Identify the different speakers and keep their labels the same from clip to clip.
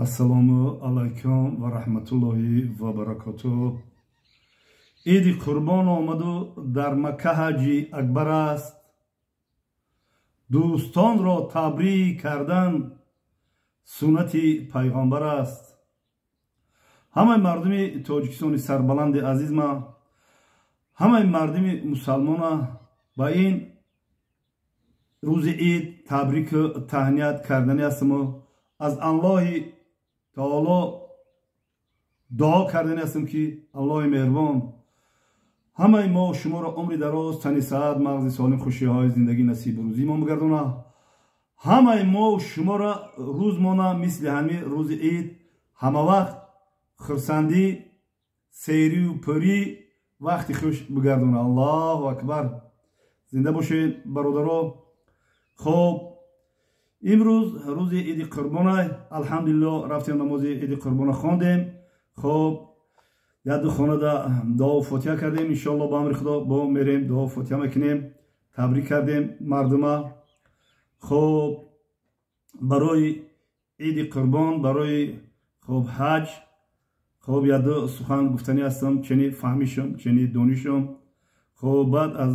Speaker 1: Ассалому алайкум ва раҳматуллоҳи ва баракотуҳ. Иди Қурбон омаду дар Макка ҳаҷи акбар аст. Дӯстонро табрик кардан суннати пайғамбар аст. Ҳамаи мардуми Тоҷикистони сарбаланди азизма, ҳамаи мардуми мусалмона ба ин рӯзи ид табрику таҳният кардани ҳастаму аз Аллоҳи таоло дуо кардани ҳастам, ки Аллоҳи меҳрубон ҳамаи мо шуморо умри дароз, тани саҳат, мағзи солим, хушиҳои зиндагӣ насибу рӯзимон бигардона. Ҳамаи мо шуморо рӯзмона мисли ҳамин рӯзи ид ҳамавақт хурсандӣ, серию пурӣ, вақти хуш бигардона. Аллоҳу акбар! Зинда бошед, бародаро. Хоб, имрӯз рӯзи иди Қурбона. Алҳамдулилло, рафтем, намози иди Қурбона хондем. Хоб, як ду хонада дуо фотиҳа кардем. Иншоалло, ба амри Худо бо мерем, дуо фотиҳа мекунем. Табрик кардем мардума. Хоб, барои иди Қурбон, барои хоб ҳаҷ, хоб, якду сухан гуфтанӣ ҳастам, чени фаҳмишам, чени донишам. Хоб, баъд аз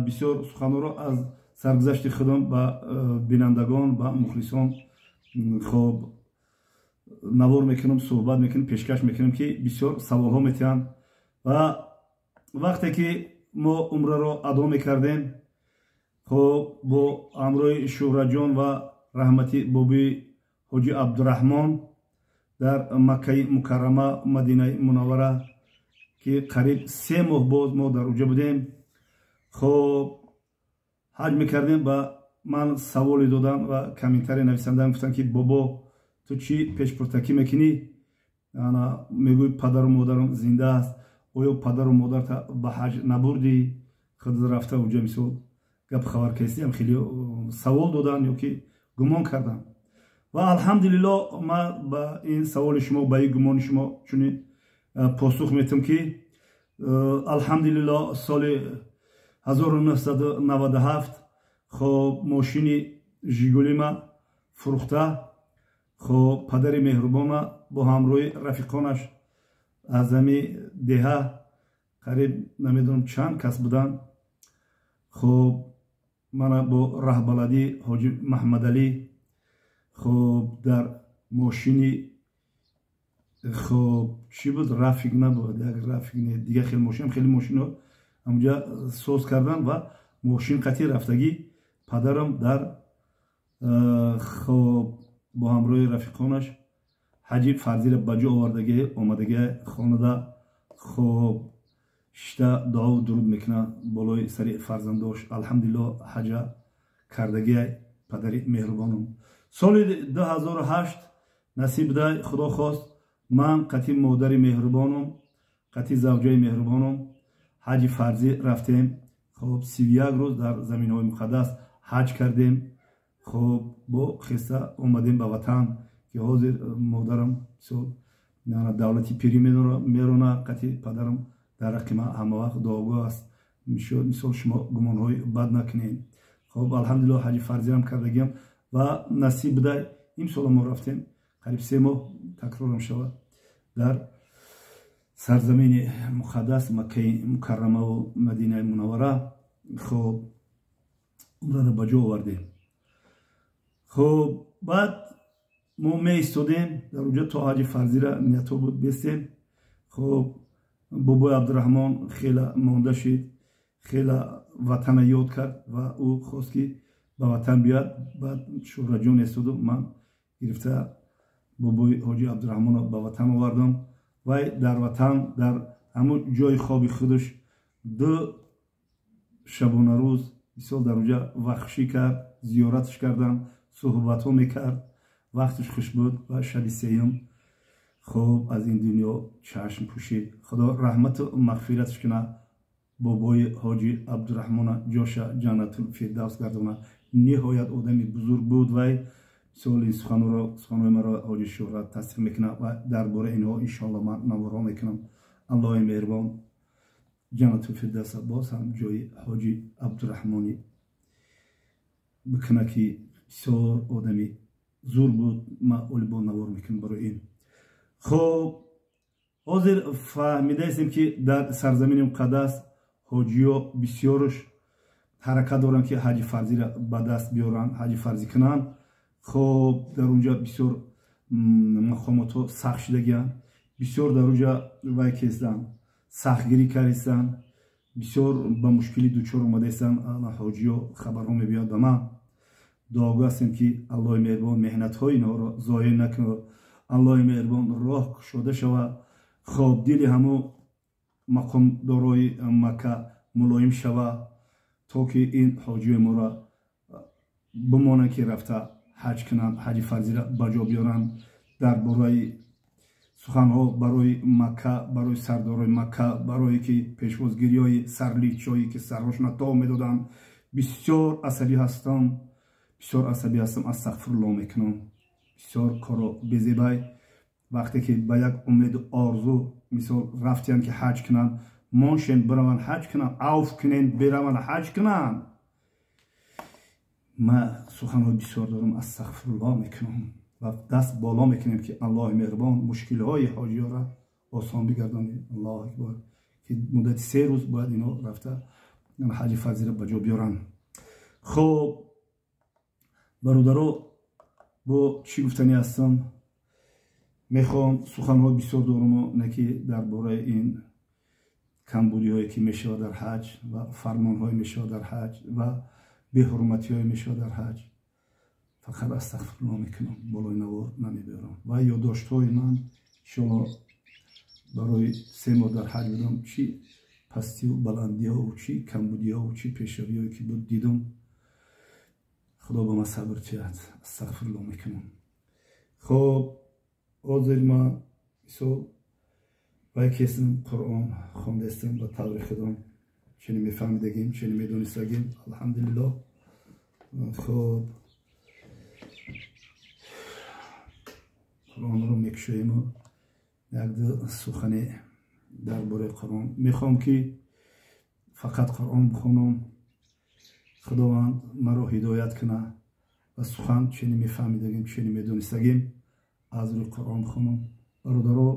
Speaker 1: бисёр суханҳоро аз саргузашти худам ба бинандагон, ба мухлисон, хоб, навор мекунам, суҳбат мекунам, пешкаш мекунам, ки бисёр саволҳо метиҳанд. Ва вақте ки мо умраро адо мекардем, хоб, бо ҳамроҳи Шӯҳраҷон ва раҳмати боби ҳоҷи Абдураҳмон дар Маккаи Мукаррама, Мадинаи Мунаввара, ки қариб 3 моҳ боз мо дар уҷа будем, хоб, ҳаҷ мекардем, ба ман саволе додам ва комментария нависандаам, гуфтанд, ки бобо, ту чӣ пешпуртакӣ мекунӣ, мегӯй падару модарам зинда аст, оё падару модарта ба ҳаҷ набурдӣ, худ рафта уҷа мисол гап хабар кестиам? Хеле савол додан ё ки гумон кардам. Ва алҳамдулилло, ман ба ин саволи шумо, ба ин гумони шумо чунин посух метам, ки алҳамдулилло, соли 1997, хоб, мошини Жигулима фурӯхта, хоб, падари меҳрубона бо ҳамроҳи рафиқонаш аз ҳами деҳа, қариб намедонам чанд кас буданд, хоб, мана бо раҳбаладӣ ҳоҷи Маҳмадалӣ, хоб, дар мошини, хоб, чӣ буд, Рафик набуд, як Рафик не, дига хел мошин, хеле мошино ҳамҷа соз кардан ва мошин қатӣ рафтагӣ падарам дар, хоб, бо ҳамроҳи рафиқонаш ҳаҷи фарзиро ба ҷо овардагӣ омадагӣ. Хонада, хоб, шишта дуову дуруд мекунад болои сари фарзандош. Алҳамдулилло, ҳаҷа кардагӣ падари меҳрубонам. Соли 2008 насиб дай, Худо хост, ман қатӣ модари меҳрубонам, қатӣ завҷаи меҳрубонам ҳаҷи фарзӣ рафтем. Хоб, 31 рӯз дар заминҳои муқаддас ҳаҷ кардем. Хоб, бо хеста омадем ба ватан, ки ҳозир модарам мисол давлати пирӣ мерона, қатӣ падарам дар ҳаққи ман ҳамавақт дуогӯ аст. Мисол, шумо гумонҳои бад накунед. Хоб, алҳамдулилло, ҳаҷи фарзиам кардагиам ва насиб будай, имсола мо рафтем, қариб 3 моҳ, такрорам шавад, дар сарзамини муқаддас Маккаи Мукаррамаву Мадинаи Мунаввара, хоб, умрара ба ҷо овардем. Хоб, баъд мо меистодем дар уҷа то ҳаҷи фарзира, ниятҳо буд бестем. Хоб, бобои Абдураҳмон хела монда шид, хела ватана ёд кард ва ӯ хост, ки ба ватан биёяд. Баъд Шӯҳраҷон истоду ман гирифта бобои ҳоҷи Абдураҳмонро ба ватан овардам. Вай дар ватан, дар ҳамун ҷои хоби худаш 2 шабонарӯз мисол дар уҷа вахшӣ кард, зиёраташ кардам, суҳбатҳо мекард, вақташ хуш буд ва шаби сеюм, хуб, аз ин дунё чашм пӯшид. Худо раҳмату мағфираташ кунад бобои ҳоҷи Абдураҳмона, ҷоша Ҷаннатул Фирдавс гардона. Ниҳоят одами бузург буд вай. Мисол, ин суханро, суханҳои маро ҳоҷи Шӯҳрат тасдиқ мекунад ва дар бораи инҳо иншоалло ман наворҳо мекунам. Аллоҳи меҳрубон Ҷаннатул Фирдавса боз ҳам ҷои ҳоҷи Абдураҳмонӣ бикунад, ки бисёр одами Зур буд, ма олибо навор мекунам барои ин. Хоб, ҳозир фаҳмидаистем, ки дар сарзамини муқаддас ҳоҷиё бисёрш ҳаракат доранд, ки ҳаҷи фарзиро ба даст биёранд, ҳаҷи фарзӣ кунанд. Хоб, дар унҷа бисёр мақомотҳо сахт шудагианд, бисёр дар унҷа вай кестанд, сахтгирӣ кардистанд, бисёр ба мушкилӣ дучор омадаистанд ҳоҷиё. Хабарҳо мебиёд ба ман. Дуогӯ ҳастем, ки Аллоҳи меҳрубон меҳнатҳои инҳоро зоеъ накунад, Аллоҳи меҳрубон роҳ кушода шавад. Хоб, дили ҳамо мақомдорои Макка мулоим шавад, то ки ин ҳоҷиёи моро бимонанд, ки рафта ҳаҷ кунанд, ҳаҷи фарзиро ба ҷо биёранд. Дар бораи суханҳо барои Макка, барои сардорои Макка, барое ки пешвозгириҳои сарличҳое, ки сарҳошона то медоданд, бисёр асабӣ ҳастам, бисёр асабӣ ҳастам, астағфирулло мекунам. Бисёр коро безебай. Вақте ки ба як умеду орзу, мисол, рафтиянд, ки ҳаҷ кунанд, моншен бираванд ҳаҷ кунанд, авф кунен бираванд ҳаҷ кунанд. Ма суханҳои бисёр дорам, астағфирулло мекунам ва даст боло мекунем, ки Аллоҳи меҳрубон мушкилҳои ҳоҷиёро осон бигардонӣ. Аллоҳу акбар, ки муддати 3 рӯз бояд ино рафта ҳаҷи фарзиро ба ҷо биёранд. Хоб, бародаро, бо чӣ гуфтанӣ ҳастам? Мехоҳам, суханҳои бисёр доруму не, ки дар бораи ин камбудиҳое, ки мешавад дар ҳаҷ, ва фармонҳое мешавад дар ҳаҷ, ва беҳурматиҳое мешавад дар ҳаҷ, фақат астағфирулло мекунам, болои навор намебиёрам. Ва ёддоштҳои ман, иншоалло, барои 3 моҳ дар ҳаҷ будам, чӣ пастию баландиҳову чӣ камбудиҳову чӣ пешравиҳое, ки буд, дидум. Худо ба ман сабр диҳад, астағфирулло мекунам. Хоб, ҳозир ман, мисол, вай кестам, Қуръон хондаистам ба таври худам, чени мефаҳмидагим, чени медонистагим, алҳамдулиллоҳ. Хоб, Қуръонро мекушоему якду сухане дар бораи Қуръон мехоҳам, ки фақат Қуръон бихонам. Худованд маро ҳидоят кунад ва сухан чени мефаҳмидагим, чени медонистагим, аз рӯи Қуръон бихонам. Бародаро,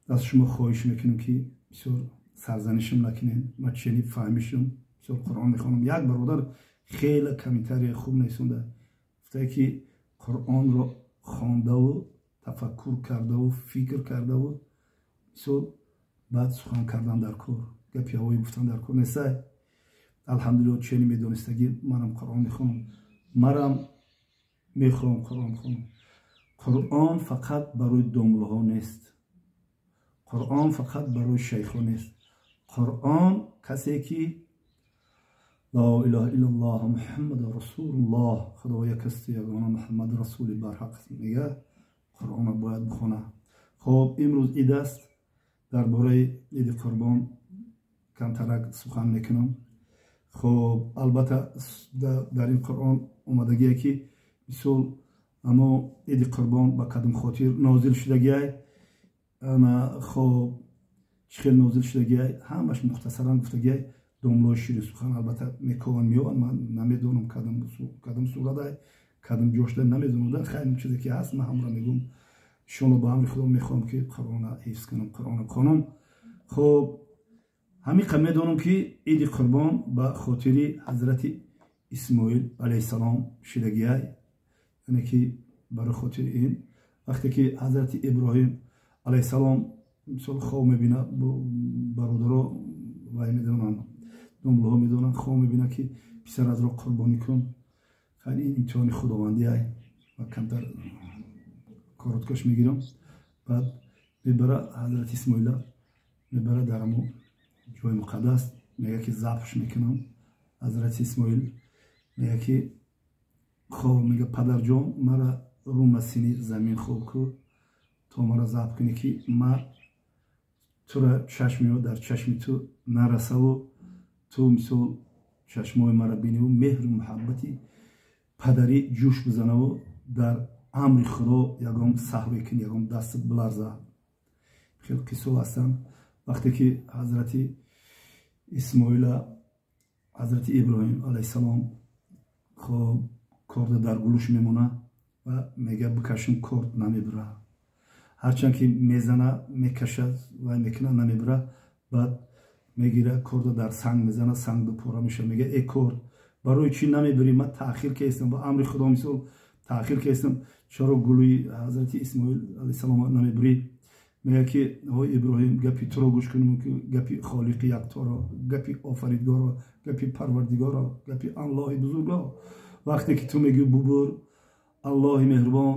Speaker 1: аз шумо хоҳиш мекунем, ки бисёр сарзанишам накунед. Ма чени фаҳмишам, бисёр Қуръон мехонам. Як бародар хеле комментария хуб нависонда, гуфтае, ки Қуръонро хондаву тафаккур кардаву фикр кардаву, мисол, баъд сухан кардан дар кор, гапи ҳавоӣ гуфтан дар кор нестай. Алҳамдулилло, чени медонистагӣ, манам Қуръон мехонам, марам мехоҳам Қуръон бихонам. Қуръон фақат барои домлаҳо нест, Қуръон фақат барои шайхҳо нест. Қуръон касе ки ло илаҳа иллаллоҳ, Муҳаммаду расулуллоҳ, Худо як асту ягона, Муҳаммад расули барҳақ мега, Қуръонро бояд бихона. Хоб, имрӯз ид аст, дар бораи Иди Қурбон камтарак сухан мекунам. Хоб, албатта, дар ин Қуръон омадагие, ки, мисол, амо Иди Қурбон ба кадом хотир нозил шудагиай, ана, хоб, чӣ хел нозил шудагиай, ҳамаш мухтасаран гуфтагиай. Домлои шири сухан, албатта, мекован, меёван. Ман намедонам, кадом сурадай, кадом ҷошда, намедонам. Хайр, чизе ки ҳаст, ман ҳамро мегӯм. Иншоалло, ба амри Худо мехоҳам, ки Қуръона ҳифз кунам, Қуръона бихонам. Хоб, ҳамиқа медонам, ки Иди Қурбон ба хотири ҳазрати Исмоил алайҳиссалом шидагиай, яъне ки барои хотири ин, вақте ки ҳазрати Иброҳим алайҳиссалом, мисол, хоб мебина, бародаро вай медонанд, домлаҳо медонанд, хоб мебина, ки писаратро қурбонӣ кун. Хайр, ин имтиҳони худовандиай ва камтар короткаш мегирам. Баъд мебара ҳазрати Исмоила, мебара дар амо ҷои муқаддас, мега, ки забҳш мекунам. Ҳазрати Исмоил мега, ки хоб мега: «Падарҷон, мара рӯ масини замин хоб ку, то мара забҳ кунӣ, ки ма тура чашми дар чашми ту нарасаву ту, мисол, чашмои мара биниву меҳру муҳаббати падарӣ ҷӯш бизанаву дар амри Худо ягон саҳве кунӣ, ягон дастат биларза». Хел қиссо ҳастанд. Вақте ки ҳазрати Исмоила ҳазрати Иброҳим алайҳиссалом, хоб, корда дар гулӯш мемонад. Ва мега бикашем, корд намебура. Ҳарчанд ки мезана, мекашад, вай мекуна, намебура. Баъд мегира, корда дар санг мезана, санг дупора меша. Мега: «Э корд, барои чӣ намебурӣ? Ман таъхир кестам ба амри Худо, мисол, таъхир кестам. Чаро гулӯи ҳазрати Исмоил алайҳиссалом намебурӣ?» Мега ки: «Ҳой Иброҳим, гапи туро гӯш кунем, ки гапи Холиқи якторо, гапи Офаридгоро, гапи Парвардигоро, гапи Аллоҳи бузургро? Вақте ки ту мегӯӣ бубур, Аллоҳи меҳрубон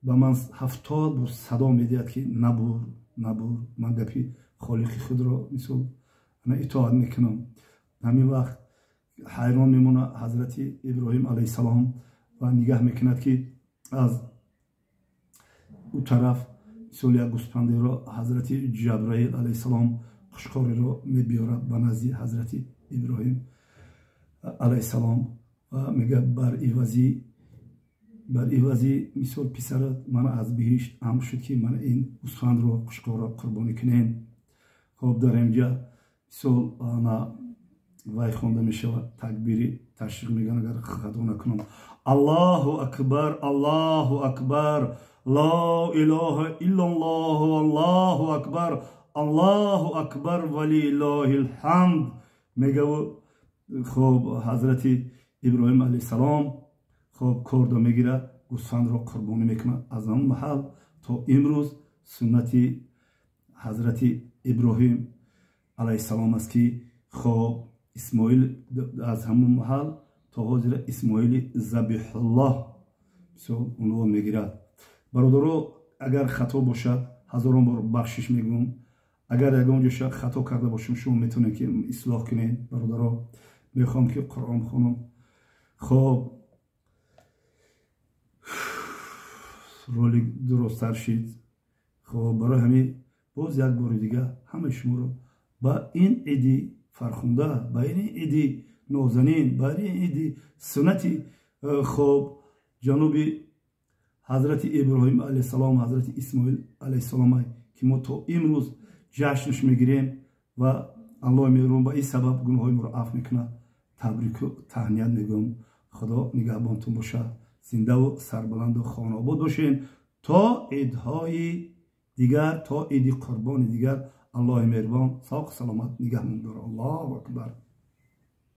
Speaker 1: ба ман 70 бор садо медиҳад, ки набур, набур. Ман гапи Холиқи худро, мисол, итоат мекунам». Ҳамин вақт ҳайрон мемонад ҳазрати Иброҳим алайҳиссалом ва нигаҳ мекунад, ки аз ӯ тараф, мисол, як гӯспандеро ҳазрати Ҷабраил алайҳиссалом қушқориро мебиёрад ба назди ҳазрати Иброҳим алайҳиссалом ва мега: Бар ивази, мисол, писарат мана аз биҳишт амр шуд, ки мана ин гӯсфандро, қушқорро қурбонӣ кунем». Хоб, дар инҷа, мисол, ана вай хонда мешавад, такбири ташриқ мегӯян, агар хато накунам: «Аллоҳу акбар, Аллоҳу акбар, ло илоҳа иллаллоҳу, аллоҳу акбар, Аллоҳу акбар, валиллоҳил ҳамд», мегаву хоб, ҳазрати Иброҳим алайҳиссалом, хоб, кордо мегирад, гӯсфандро қурбонӣ мекунад. Аз ҳамон маҳал то имрӯз суннати ҳазрати Иброҳим алайҳиссалом аст, ки хоб, Исмоил аз ҳамон маҳал то ҳозира Исмоили Забиҳуллоҳ, мисол, унвон мегирад. Бародаро, агар хато бошад, ҳазорон бор бахшиш мегӯм. Агар ягон ҷоша хато карда бошем, шумо метавонед, ки ислоҳ кунед. Бародаро, мехоҳам, ки Қуръон хонам. Хоб, ролик дурусттар шид. Хоб, барои ҳамин боз як бори дига ҳамаи шуморо ба ин иди фархунда, ба ин иди нозанин, ба ин иди суннати, хоб, ҷануби ҳазрати Иброҳим алайҳиссалом, ҳазрати Исмоил алайҳиссалом, ки мо то имрӯз ҷашнш мегирем ва Аллоҳи меҳрубон ба ин сабаб гуноҳҳои моро афв мекунад, табрику таҳният мегӯям. Худо нигаҳбонтон бошад, зиндаву сарбаланду хонаобод бошед. То идҳои дигар, то иди қурбони дигар, Аллоҳи меҳрубон соғ саломат нигаҳмон дора. Аллоҳу акбар.